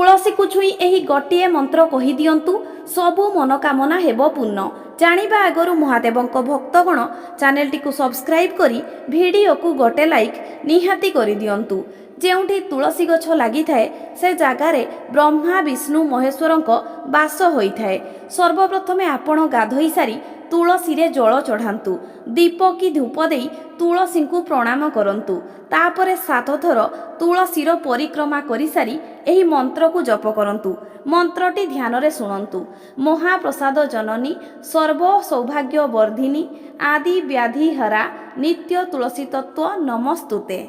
ତୁଳସୀକୁ ଛୁଇଁ ଏହି ଗୋଟିଏ ମନ୍ତ୍ର କହିଦିଅନ୍ତୁ, ସବୁ ମନୋକାମନା ହେବ ପୂର୍ଣ୍ଣ। ଜାଣିବା ଆଗରୁ ମହାଦେବଙ୍କ ଭକ୍ତଗଣ ଚ୍ୟାନେଲଟିକୁ ସବସ୍କ୍ରାଇବ୍ କରି ଭିଡ଼ିଓକୁ ଗୋଟେ ଲାଇକ୍ ନିହାତି କରିଦିଅନ୍ତୁ। ଯେଉଁଠି ତୁଳସୀ ଗଛ ଲାଗିଥାଏ, ସେ ଜାଗାରେ ବ୍ରହ୍ମା, ବିଷ୍ଣୁ, ମହେଶ୍ୱରଙ୍କ ବାସ ହୋଇଥାଏ। ସର୍ବପ୍ରଥମେ ଆପଣ ଗାଧୋଇ ସାରି ତୁଳସୀରେ ଜଳ ଚଢ଼ାନ୍ତୁ। ଦୀପ କି ଧୂପ ଦେଇ ତୁଳସୀଙ୍କୁ ପ୍ରଣାମ କରନ୍ତୁ। ତାପରେ 7 ଥର ତୁଳସୀର ପରିକ୍ରମା କରିସାରି ଏହି ମନ୍ତ୍ରକୁ ଜପ କରନ୍ତୁ। ମନ୍ତ୍ରଟି ଧ୍ୟାନରେ ଶୁଣନ୍ତୁ। ମହାପ୍ରସାଦ ଜନନୀ, ସର୍ବ ସୌଭାଗ୍ୟ ବର୍ଦ୍ଧିନୀ, ଆଦି ବ୍ୟାଧି ହରା, ନିତ୍ୟ ତୁଳସୀ ତତ୍ତ୍ୱ ନମସ୍ତୁତେ।